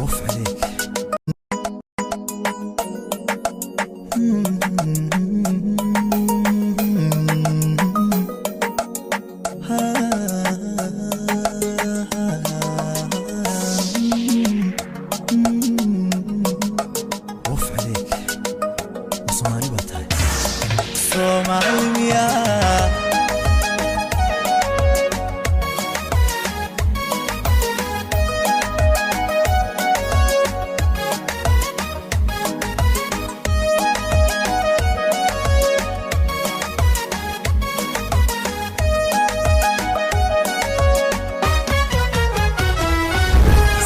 Waf عليك. Waf عليك. Soomaali baa tahay. Soomaali miyaa?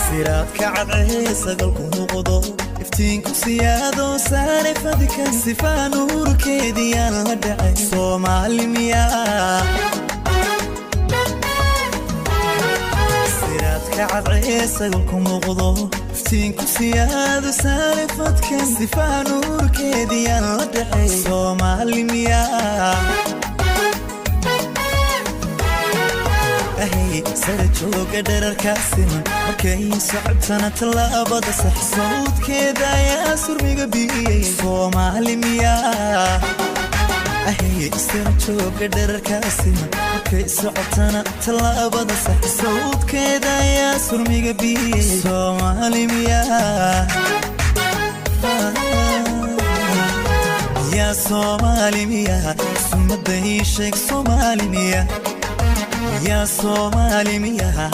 Siraadka cadcee sagalku muuqdo, iftiinku siyaado saare fadka, sifaa nuurkeediyaan la dhacay. Soomaali miyaa? Siraadka cadcee sagalku muuqdo, iftiinku siyaado saare fadka, sifaa nuurkeediyaan la dhacay. Soomaali miyaa? Ahay, sara jooga dherarkaa siman, markay socotana tallaabada sax, sawdkeeda ayaa surmiga biyey. Soomaali miyaa? Ahay, sara jooga dherarkaa siman, markay socotana tallaabada sax, sawdkeeda ayaa surmiga biyey. Soomaali miyaa? Yaa Soomaali miyaa? Sumada ii sheeg, Soomaali miyaa? Yaa Soomaali miyaa?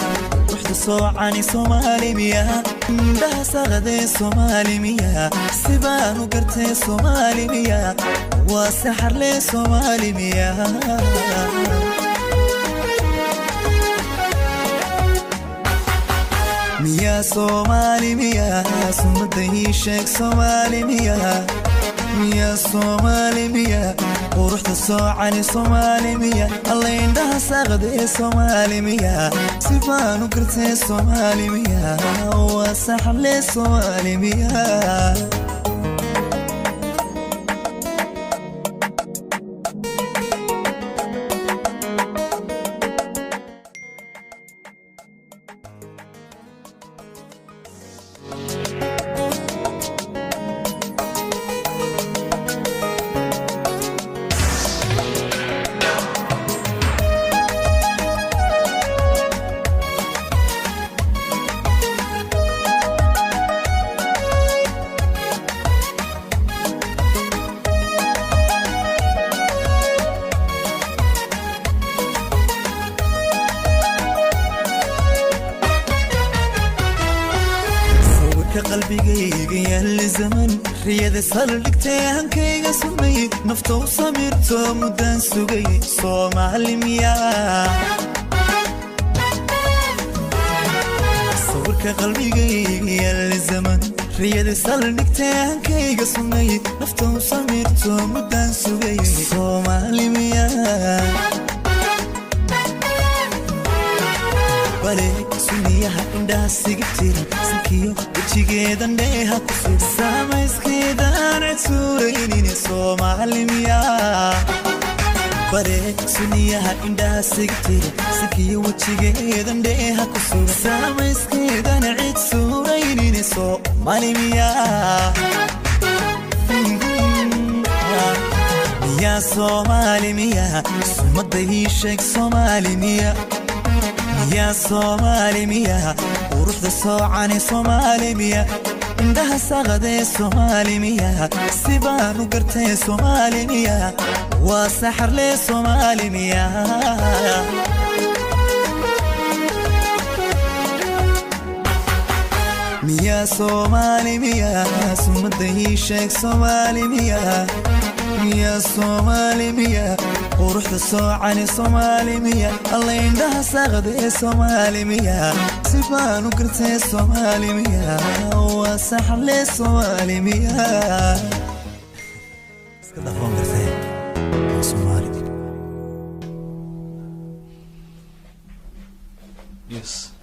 Ruuxda soocani Soomaali miyaa? Indhaha saqadee Soomaali miyaa? Sibaan u gartee Soomaali miyaa? Waa saxarlee Soomaali miyaa? Miyaa Soomaali miyaa? Sumada ii sheeg, Soomaali miyaa? Miyaa Soomaali miyaa? Quruxda soocani Soomaali miya? Alla, indhaha saaqadee Soomaali miya? Sifaan u gartee Soomaali miya? Waa saxle Soomaali miya? Sawirka qalbigayga yaalla zaman, riyada saldhigtay, hankayga sumay, nafta u samirto muddaan sugay. Soomaali miyaa? Sawirka qalbigayga yaalla zaman, riyada saldhigtay, hankayga sumay, nafta u samirto muddaan sugay. Soomaali miyaa? Bale suniyaha indhaha siga jira, sankiyo wejigeedan dheeha ku sug, samayskeedaan cid suuraynin. Soomaali miyaa? Bale suniyaha indhaha siga jira, sankiyo wejigeedan dheeha ku sug, samayskeedan cid suuraynin. Soomaali miyaa? Miyaa Soomaali miyaa? Sumada ii sheeg, Soomaali miyaa? Yaa Soomaali miyaa? Quruxda soocani Soomaali miya? Indhaha saqadee Soomaali miya? Sibaan u gartee Soomaali miya? Waa saxarlee Soomaali miya? Miyaa Soomaali miya? Sumada ii sheeg, Soomaali miya? Miyaa Soomaali miya? Quruxda soocani Soomaali miya? Alla, indhaha saqadee Soomaali miya? Sibaan u gartee Soomaali miya? Waa saxle Soomaali miya? Iska dhaaf, waan gartee, waa Soomaali. Yes.